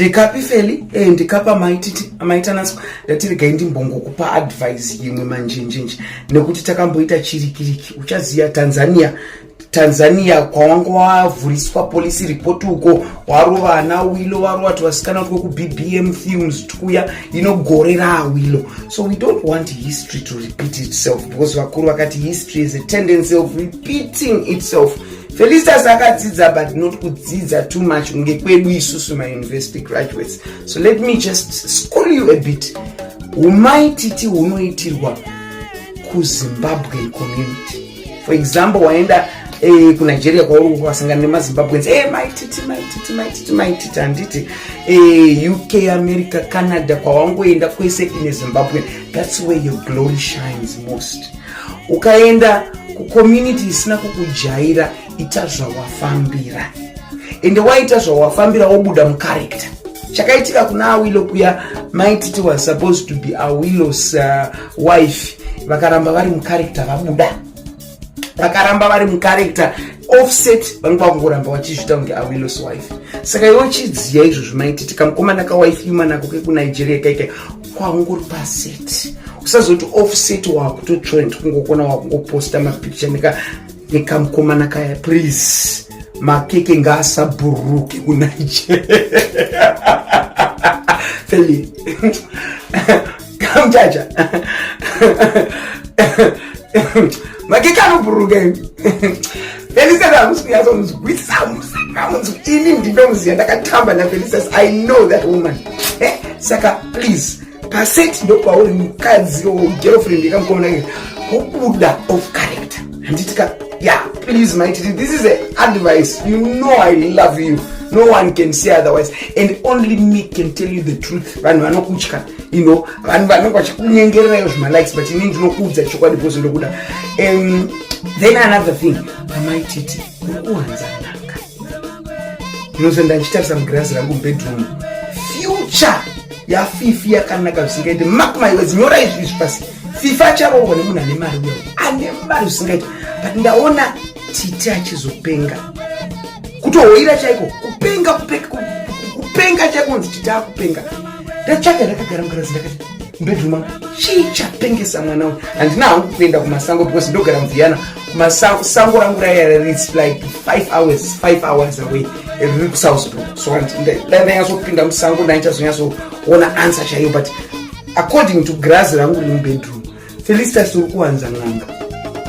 Ndikapi Feli? Ndikapa maititi maitanaswa. Ndati regai ndimbongokupa advice imwe manjenjenje nekuti takamboita chirikiriki. Uchaziya Tanzania, Tanzania kwawanga wavhuriswa police report uko, warova ana Wilo, warova tuvasikana two kuBBM Films twuya inogore raWilo. So we don't want history to repeat itself, because vakuru vakati history is a tendency of repeating itself. Felicitas akadzidza, but not kudzidza too much kunge kwedu isusu mauniversity graduates. So let me just school you a bit. Umaititi hunoitirwa kuZimbabwean community. For example, waenda kuNigeria kwauri, wasangana nemaZimbabweans, maititi, maititi, maititi, maititi, handiti? UK, America, Canada, kwawangoenda kwese ine Zimbabwean, that's where your glory shines most. Ukaenda kucommunity isina kukujaira, ita zvawafambira. Ende waita zvawafambira, wobuda mucharacter. Chakaitika kuna Awilo kuya, Maititi was supposed to be Awilo's wife. Vakaramba vari mucharacter, vabuda, vakaramba vari mucharacter off set, vange vakungoramba vachizviita kunge Awilo's wife. Saka iwe chidziya izvozvo, Maititi. Kamukomana kawife imanako kekuNigeria kaikai kwanguri paset, usazoti off set wakutotrend, kungokona wakungoposta mapicture nekamukomana kaya. Please, makeke ngaasabhuruke kuNigeria. Feli kamuchacha, makeke anobhuruka. Felicitas hamusi kunyatsonzwisa, musamunzwi. Ini ndinomuziva, ndakatamba naFelicitas. I know that woman. Saka please, paset ndopauri mukadzi, girlfriend yekamukomana keke, wobuda off character, handiti ka? Yeah, please, Maititi, this is a advice. You know I love you, no one can say otherwise, and only me can tell you the truth. Vanhu vanokutya, vanhu vanenge vachikunyengererayo zvimalikes, but ini ndinokuudza chokwadi because ndokuda. Then another thing, pamaititi uri kuwanza n'anga. Ndinozenda ndichitarisa mugirazi rangu mubedroom, future yaFifi yakanaka zvisingaiti. Mark my words, nyora izvi izvi pasi. Fifi acharohwa nemunhu ane mari uya, ane mari zvisingaiti. But ndaona Titi achizopenga, kutohoira chaiko, kupenga, kupenga chaiko, kunzi Titi akupenga. Ndatsvaga, ndakagara mugirazi, ndakati mubedroom mangu, chii chapengesa mwana uyu? Handina hangu kuenda kumasango because ndogara muViana. Kumasango rangu raiya, it's like 5 hours, 5 hours away, riri kuSouthbrook. So ndanyatsopinda musango, ndaichazonyatsoona answer chaiyo. But according to girazi rangu riri mubedroom, Felicitas, uri kuwanza n'anga.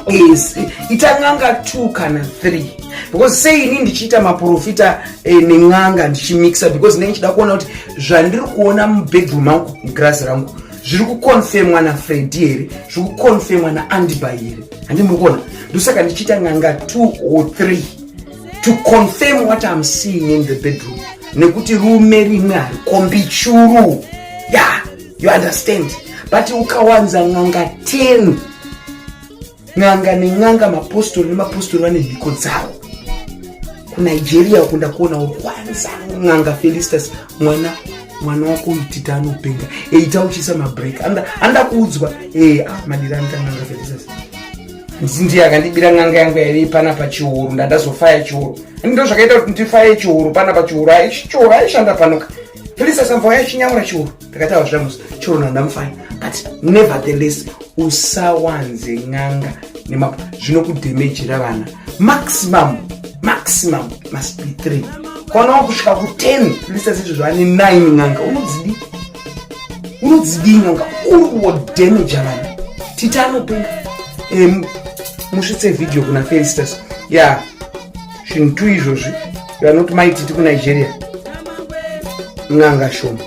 Yes, ita n'anga 2 kana 3, because sei ini ndichiita maprofita nen'anga, ndichimixa, because ndenge ndichida kuona kuti zvandiri kuona mubedroom mangu mugirazi rangu zviri kuconfirmwa naFredi here, zviri kuconfirmwa naAndibai here, handi muri kuona? Ndosaka ndichiita n'anga 2 or 3 to confirm what I'm seeing in the bedroom, nekuti rume rimwe harikombi churu. Yeah, you understand? But ukawanza n'anga 10, n'anga nen'anga, mapostori nemapostori, vane mhiko dzavo. KuNigeria uko ndakuona kwanza n'anga. Felicitas, mwana wako uitita anopenga. Eita uchiisa mabreak, anda kuudzwa. Ah, madira anoita n'anga Felicitas. Ndiye akandibira n'anga yangu yaive pana pachiuru, ndandazofaya chiuru. Ndo zvakaita kuti ndifaye chiuru pana pachiuru. Chiuru aishanda panoka. Felicitas amva yachinyaura chiuru, ndakati azvamusi chiuru nandamufaya. But nevertheless, usawanze n'anga zvinokudhemejera vana. Maximum, maximum must be 3. Kana wakusvika ku10, Felicitas izvozvo ane 9 n'anga, unodzidii? Unodzidii n'anga? Uri wodhemeja vana. Titi anopenga. Musvitse vhidhiyo kuna Felicitas ya zvinhu tu izvozvi. Vanoti Maititi kuNigeria n'anga shoma.